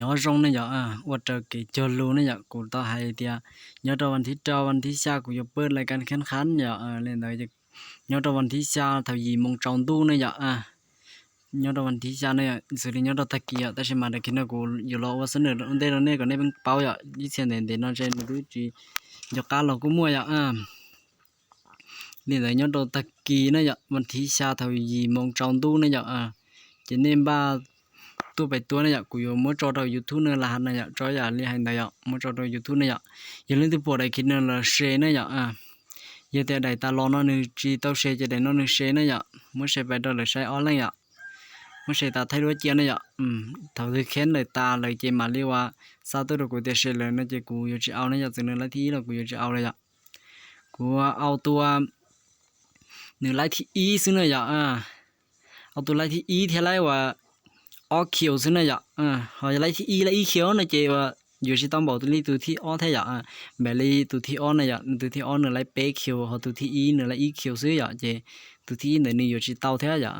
Nyob zoo ne yom, ua raws kev cog lus ne yom, kuv tau hais tias nyob rau vas thib rau vas thib xya kuv yuav pab lais kas khab khab yom, li ntawd nyob rau vas thib xya thaum yim moo tsaus ntuj ne yom. Nyob rau vas thib xya ne yom, xws li nyob rau tag kis yom, tab sis mas daim khiv no kuv yuav los ua xab nws ua ntej rau nej kom nej paub yom, ib txhia ntev ntev no ntshe nws twb tsis nco qab los kuj muaj yom. Li ntawd nyob rau tag kis ne yom, vas thib xya thaum yim moo tsaus ntuj ne yom, ces nej npaj tuaj pais tua ne yom, kuv yuav muab tso rau YouTube no las has na yom, tso yam li hais ntawd yom, muab tso rau YouTube ne yom. Yog leej twg pom daim khiv no los share ne yom. Yog tias daim tas los no nws tsis tau share ces daim no nws share ne yom, muab share pais rau lawv saib ob leeg yom. Muab share tas thaij duab cia ne yom. Thaum twg khab lawm tas lawm ces mam li ua xa tuaj rau kuv tias share lawm no ces kuv yuav tsis au ne yom, txawm nws laib thib ib los kuv yuav tsis au lawm yom. Kuv au tua nws laib thib ib xwb na yom. Au tua laib thib ib thiab laib uas ob khiu xwb na yom. Ho laib thib ib laib ib khiu no ces yuav tsis tau npaum li tus thib ob thiab yom. Npaum li tus thib ob na yom, tus thib ob nws laib peb khiu, ho tus thib ib nws laib ib khiu xwb yom, ces tus thib ib ntawd nws yuav tsis tau thiab yom.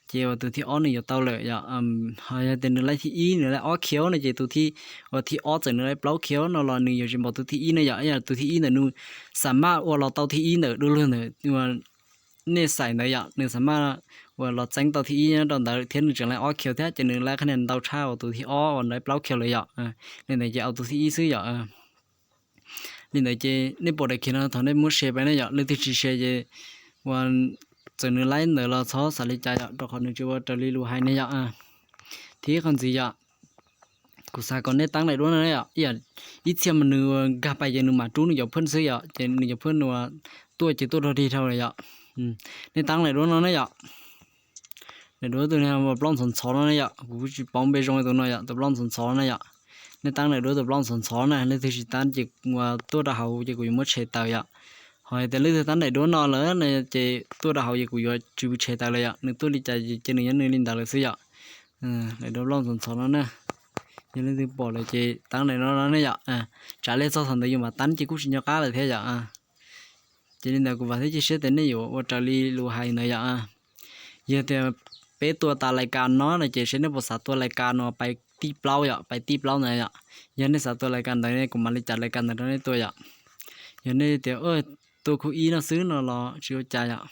Ces uas tus thib ob nws yuav tau lawm yom. Ho yog tias nws laib thib ib nws laib ob khiu no ces tus thib, uas thib ob txawm nws laib plaub khiu no los nws yuav tsis npaum tus thib ib na yom. Yog tus thib ib ntawd nws xam maj ua los tau thib ib ntawm du lug ntawm nej xaim ntawd yom, nws xam maj uas los txeeb tau thib ib nyob rau ntawd thiab nws tseem laib ob khiu thiab ces nws laib qhab nias ntau tshaj uas tus thib ob uas laib plaub khiu lawm yom. Li ntawd ces au tus thib ib xwb yom. Li ntawd ces nej pom daim khiv no thaum nej muab share pais ne yom, leej twg tsis share ces uas txawm nws laib ntawd los txhob xav li cas yom, rau qhov nws tsis ua raws li lus hais ne yom. Thib qhov ntxiv yom, kuv xav kom nej teeb daim duab no yom, ib txhia mas nws nkag pais ces nws mam rub nws cov phab xwb yom, ces nws cov phab uas tuaj ces tuaj rog dig dhau lawm yom. Nej teeb daim duab no ne yom. Daim duab tus plaub ntxhov ntxhov no ne yom, kuv tsis paub npe zoo tus no yom, tus plaub ntxhov ntxhov no ne yom. Nej teeb daim duab tus plaub ntxhov ntxhov na, leej twg tsis teeb ces uas tuaj rau hauv ces kuv yuav muab tshem tawm yom. Ho tias leej twg teeb daim duab no lawm no ces tuaj rau hauv ces kuv yuav tsis tshem tawm lawm yom, nws tuaj li cas ces cia nws nyob nws li ntawd lawm xwb yom. Daim duab plaub ntxhov ntxhov no na, yog leej twg pom lawm ces teeb daim no no ne yom. Tsam li txog thaum ntawd yus mam teeb ces kuj tsis nco qab lawm thiab yom. Ces li ntawd kuv vam thiab cia siab tias nej yuav ua raws li lus hais ntawd yom. Yog tias peb tua tas lais kas no no ces seb nej puas xav tua lais kas no pais tij plaub yom, pais tij plaub ntawd yom. Yog nej xav tua lais kas ntawd ne kuv mam li cam lais kas ntawd rau nej tua yom. Yog nej tias tua khub ib no xwb no los tsis ua cas yom.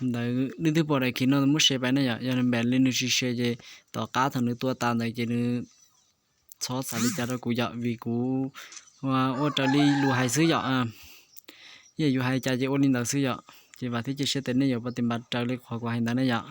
Ntawd leej twg pom daim khiv no muab share pais ne yom, yog npam li nws tsis share ces tom qab thaum nws tua tas ntawd ces nws txhob xav li cas rau kuv yom, vim kuv ua raws li lus hais xwb yom. Yog yus hais cas ces ua li ntawd xwb yom. Ces vam thiab cia siab tias nej yuav pab tis npav raws li qhov kuv hais ntawd ne yom.